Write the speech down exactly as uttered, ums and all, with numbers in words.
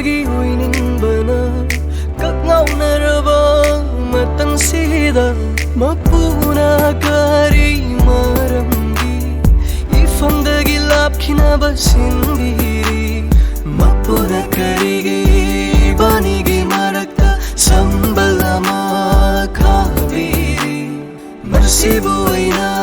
ꯒꯤ ꯑꯣꯏꯅꯤꯡꯕꯅ ꯀꯛꯉꯥꯎꯅꯔꯕ ꯃꯇꯝꯁꯤꯗ, ꯃꯄꯨꯅ ꯀꯔꯤ ꯃꯔꯝꯒꯤ ꯏꯐꯝꯗꯒꯤ ꯂꯥꯞꯈꯤꯅꯕ ꯁꯤꯟꯕꯤꯔꯤ? ꯃꯄꯨꯅ ꯀꯔꯤꯒꯤ ꯏꯕꯥꯅꯤꯒꯤ ꯃꯔꯛꯇ ꯁꯝꯕꯜ ꯑꯃ ꯈꯥꯕꯤꯔꯤ? ꯃꯁꯤꯕꯨ ꯑꯩꯅ